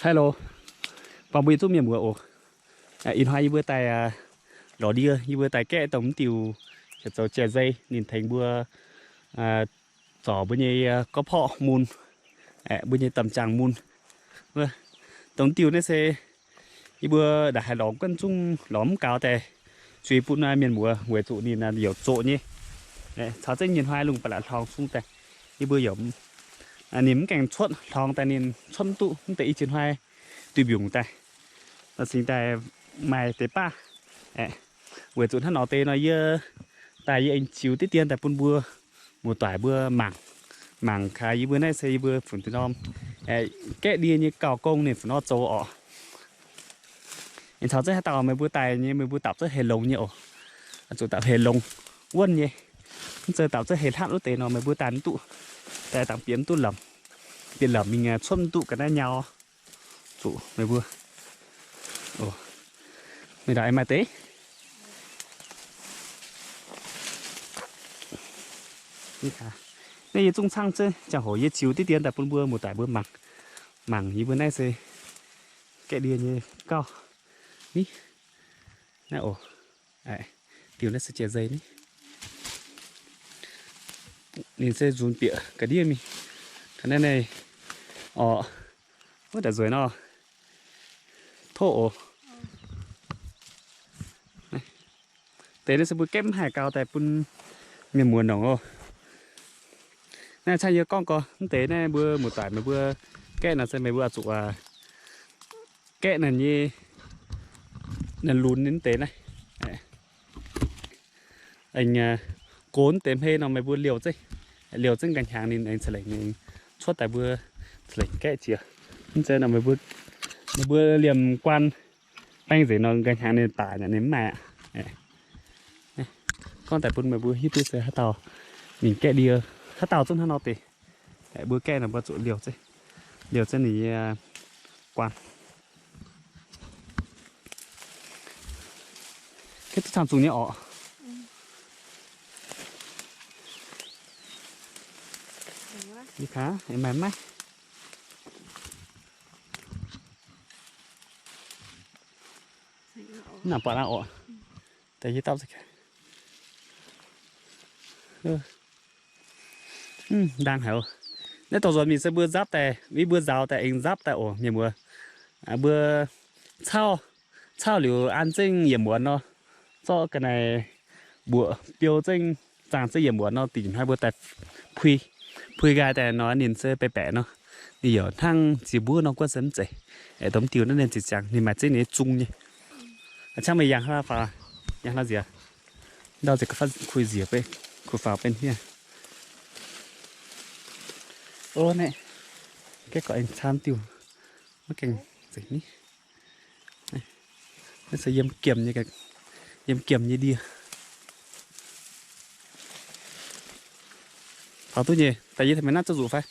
Hello, buangh mbuo yietc zungv mienh muoz oc. Ih hnoi yie mbuo daaih lorz ndie, yie mbuo daaih gaeqv dongh mv diuh heuc zoux jai-nzei, ninh tengx mbuo zorc mbuo nyei gorqv-porqv mun, mbuo nyei domh jaangh mun. Dongh mv diuh naaiv se yie mbuo ndaaih haih lorz guanh zungv lorz mv gaux daaih, zuiz bun mienh muoz weic zuqc ninh youc zoqc nyei. Caux zengv nyei hnoi lungh ba'laqc hlorngx sung daaih, yie mbuo youc ninh mv gaengh cuotv hlorngx daaih ninh cuotv mv duqv, mv deix i jiex hnoi duih mbiungc daaih, nor cingx daaih maaih deix baav. Weic zuqc hnangv nor deix nor yie daaih yie aengx ziux diqv dien daaih bun mbuo muoz-doic mbuo mangc, mangc gaax yie mbuo naaiv se yie mbuo funx deix norm gaeqv ndie nyei gauh gong ninh funx nor zoux orqc. Aengx caux zengv haaix dauh meih mbuo daaih nyei, meih mbuo dapc zengv hei longx nyei oc. Zuqc dapc hei longx wuonh nyei. Mv zeiz dapc zengv hei hlatv wuov deix nor meih mbuo daaih mv duqv, daaih dangx bieqc mv duqv lamc, bieqc lamc mingh cuotv mv duqv ga'naaiv nyau. Zuqc meih mbuo, meih ndau aengx maaih deix. Naaiv yie zungv caangv zengv ziangh hoc yie ziux diqv dien daaih bun mbuo muoz-doic mbuo mangc, mangc yie mbuo naaiv se gaeqv ndie nyei gauh ni. Naaiv oc, diuh naaiv se jai-nzei ni. Ninh se nzunc bieqc ga'ndiev mingh. Ga'naaiv naaiv orqc, wuov daaih nzueic nor, tov oc. Deix naaiv se mbuo gaeqv mv haih gaux daaih bun mienh muoz nongc oc. Naaiv caangv yie gorngv gorx, mv deix naaiv mbuo muoz-doic meih mbuo gaeqv nor se meih mbuo oix zuqc gaeqv naaiv nyei, naaiv lunx nyei mv deix naaiv. Aengx gox deix hmei nor meih mbuo liouh zengv, liouh zengv nqa'hnyangx ninh aengx ca'lengc cuotv daaih mbuo ca'lengc gaeqv jiex. Mv zeiz nor meih mbuo liemh guaan baeng nzengc nor nqa'hnyangx ninh daic naaic ninh mv maaih aqv. Gorngv daaih bun meih mbuo hiuv duqv se haaix dauh mingh gaeqv ndie, haaix dauh zungv hnangv nor deix. Mbuo gaeqv nor mbuo zuqc liouh zengv, liouh zengv ninh nyei guaan. Gaeqv duqv camv zungh nyei orqc. Maaih maiv? Mv nangc buatc aqv orqc. Daaih yie daauv za'gengh ndaang haic oc. Naaiv dongh nzuonx mingh se mbuo nzapv daaih, mbuo nzaaux daaih aengx nzapv daaih oc mienh muoz. Mbuo cauv, cauv liuz an zengv yietc muonz nor, zorqv ga'naaiv mbuoqc biou zengv, zaangh zengv yietc muonz nor, dingc hnoi mbuo daaih pui, pui nqaai daaih nor ninh se baeqc baeqc nor, ninh yaac hnangv ziex mbuov nor guonv se mv zeiz. Aeqv, dongh diuh naaiv ninh ziqc ziangx ninh maaih zengv ninh nyei zung nyei. A'ciangv meih yangh hlaax, yangh hlaax nziex, ndau ziouc kuh faaux nziex, kuh faaux benx hniev. Ov, naaiv gaeqv gorqv aengx camv diuh, maiv gaengh nzengc ni. Naaiv se yiem giemh nyei, yiem giemh nyei ndie. Taux duqv nyei, daaih yie tengx meih naaiv zuqv nzuqc fai?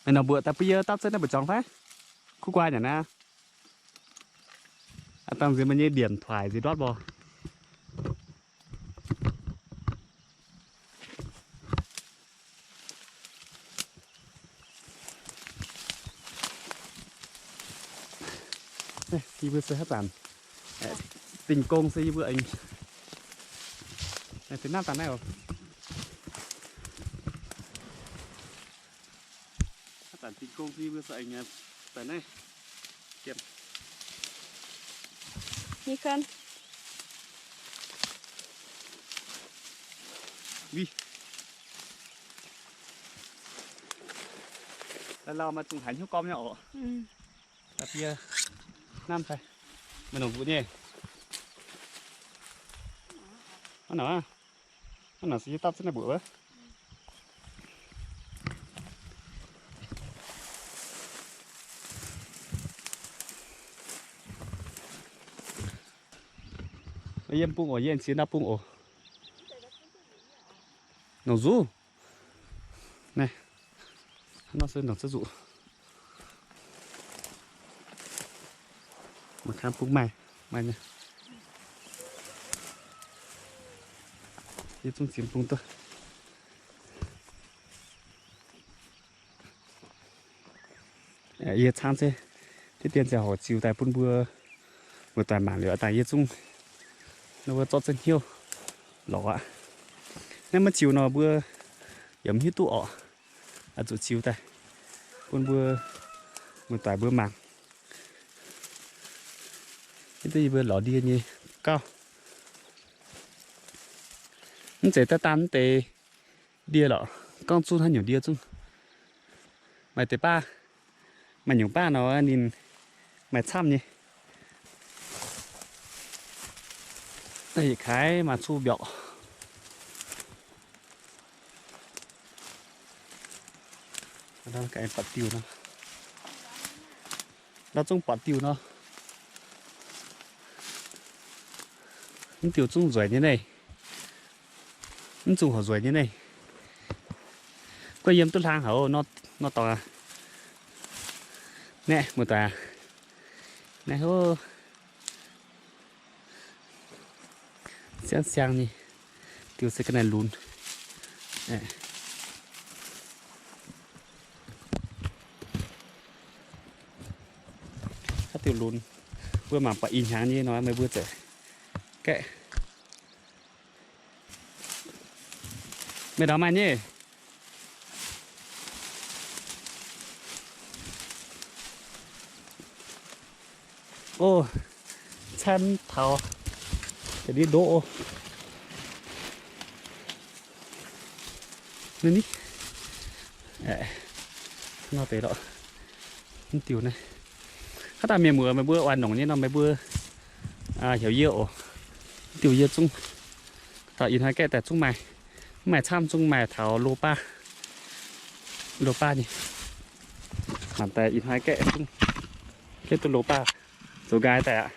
Meih nor mbuoqc daaih bun yie dapv zengv naaiv mbu'zorngx fai? Kuv guaa nyanc naaiv. Aa, dangh nziex meih nyei ndienc tuaic nziex ndortv mbuo. Yie mbuo se haaix zanc dingh gong se yie mbuo aengx, naaiv daaih naaiv oc. Haaix zanc dingh gong se yie mbuo se aengx daaih naaiv. Lauh lauh maaih zungh haiz hnyouv gormv nyei oc. Da'bie namv fai? Meih nongc nzuqc nyei. Hnangv naaic, hnangv naaic se yie dapv zunv naaiv mbuoqc wuov. Yiem bung oc, yiem ziex ndau bung oc. Nongc nzuqc. Naaiv, hnangv nor se nongc zuqc. Mangc gaax bung maaih. Maaih nyei. Yie zungv zipc bung duqv. Yie caangv zeiv diqv dien ziangh hoc ziux daaih bun mbuo muoz-doic mangc liuz daaih yie zungv wuov zorqv zengv hnyouv lorz aqv. Naaiv maiv ziux nor mbuo yaac mv hiuv duqv orqc. Zuqc ziux daaih bun mbuo muoz-doic mbuo mangc. Yie duqv yie mbuo lorz ndie nyei gauh. Mv zeiz daaih daan mv deix ndie lorqc, gorngv zungv haaix nyungc ndie zungv. Maaih deix baav, maaih nyungc baav nor ninh maaih camv nyei. Yietc kaaix maaih cuv mbiorqc. Buatc diuh nor, ndau zungv buatc diuh nor, mv diuh zungv nzueic nyei naaiv. Mv zungv horc nzueic nyei naaiv. Guov yiem duqv hlang haic nor dorngx aqv. Naeqv, muoz-doic aac, naaiv hov, siang-siang nyei diuh se ga'naaiv lunx. Haaix diuh lunx, mbuo mangc buatc ih hnyangx nyei nor meih mbuo ziouc gaeqv. Meih ndau maaih nyei. O, camv taux, ga'ndiev ndoqv. Nor deix lorqc. Mv diuh naaiv, haaix dauh mienh muoz meih mbuo oix nongc nyei nor meih mbuo heuc yie oc. Mv diuh yie zungv taux ih hnoi gaeqv daaih zungv maaih, mv maaih camv zungv maaih taux lo baav, lo baav nyei. Mangc daaih ih hnoi gaeqv zungv, gaeqv duqv lo baav zoux nqaai daaih aqv.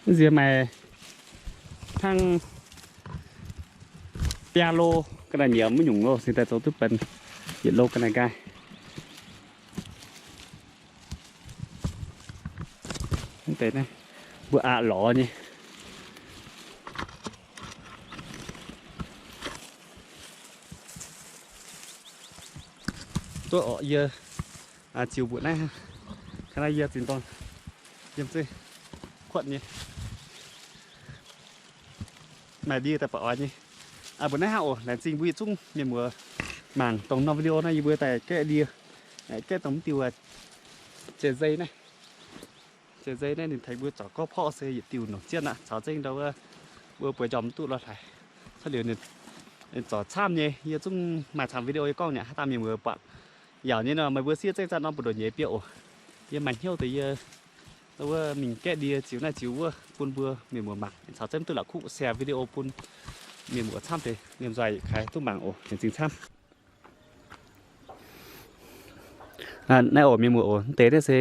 Nziex maaih hnangv biaa lo ga'naaiv nyiemc mv nyungc lo, cingx daaih zoux duqv benx yietc lo ga'naaiv nqaai. Mv deix naaiv mbuo aqc lorz nyei. Duqv orqc, yie ziux mbuoqc naaiv, ka naaiv yie zinh dorn yiem zeiv kuotv nyei. Maaih ndie daaih ba'oix nyei. Mbuo naaiv hnangv oc. Laengz zingh mbuo yietc zungv mienh muoz mangc dongh norm video naaiv, yie mbuo daaih gaeqv ndie, gaeqv dongh mv diuh jiex-nzei naaiv. Jiex-nzei naaiv ninh tengx mbuo zorc gorqv-porqv se yietc diuh nongc jienv aqv. Caux zengv ndau wuov mbuo bueix njormh mv duqv lorz hlaaix. Cuotv liuz ninh zorc camv nyei, yie zungv maaih camv video yie gorngv nyei, haaix dauh mienh muoz buatc yaauc nyei nor, meih mbuo siev zengv zanc norm buoz-ndoqv nyeiz biauv oc. Yie maaih hnyouv deix yie wuov mingh gaeqv ndie ziux naaiv ziux wuov bun mbuo mienh muoz mangc. Caux zengv mv duqv la'kuqv share video bun mienh muoz camv deix liemh nzoih kaaix duqv mangc oc. Laengz zingh camv. Naaiv oc mienh muoz oc, mv deix naaiv se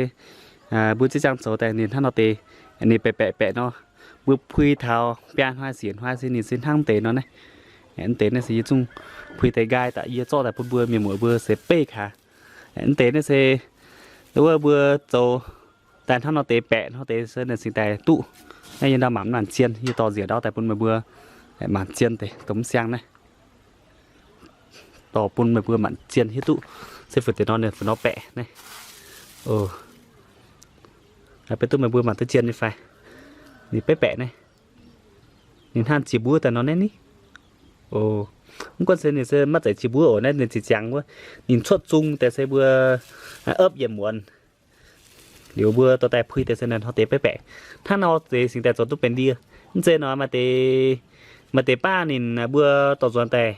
mbuo ziex ziangh zoux daaih ninh hnangv nor deix, ninh baeqc baeqc baeqc nor, mbuo puix taux biaa hnoi siec hnoi se ninh se hnangv mv deix nor naaiv. Mv deix naaiv se yie zungv puix deix nqaai daaih yie zorqv daaih bun mbuo mienh muoz mbuo se beiv kaax. Mv deix naaiv se wuov mbuo zoux daaih hnangv nor deix baeqc hnoi deix se naaiv cingx daaih duqv. Naaiv yie ndau mangc mv nangc zien, yie dorh nziex ndau daaih bun meih mbuo mangc zien deix dongh mv siang naaiv. Dorh bun meih mbuo mangc zien hiuv duqv se fu'jueiv nor ninh fu'jueiv nor baeqc naaiv. Beiv duqv meih mbuo mangc duqv zien nyei fai? Ninh baeqc baeqc naaiv. Ninh hnangv jiex mbuov daaih nor naaiv ni. Mv gunv se ninh se maiv zeiz jiex mbuov oc, naaiv ninh ziqc ziangx wuov. Ninh cuotv zung deix se mbuo opv yietc muonz. Liuz mbuo dorh daaih puix deix se naaiv hnoi deix baeqc baeqc. Hnangv nor deix cingx daaih zoux duqv benx ndie. Mv zeiz nor maaih deix, maaih deix baav ninh mbuo dorh nzuonx daaih,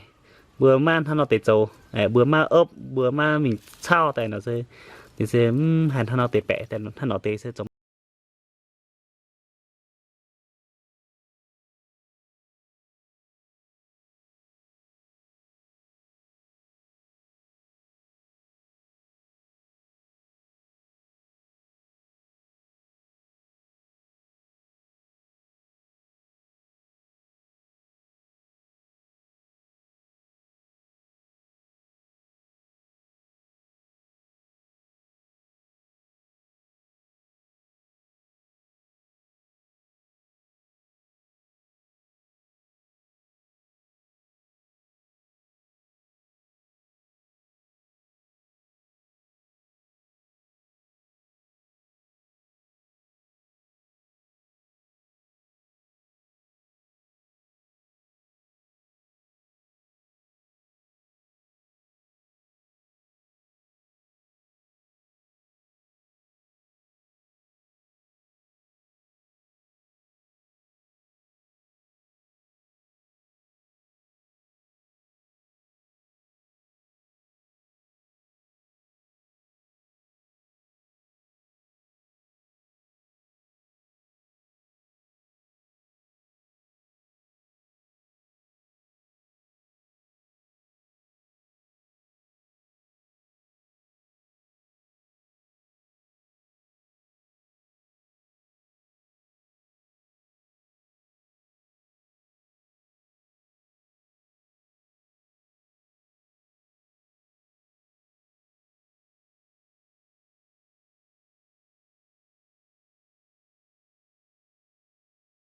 mbuo maiv hnangv nor deix zoux, mbuo maiv opv, mbuo maiv mingh cauv daaih nor se, ninh se mv haih hnangv nor deix baeqc daaih, hnangv nor deix se zoux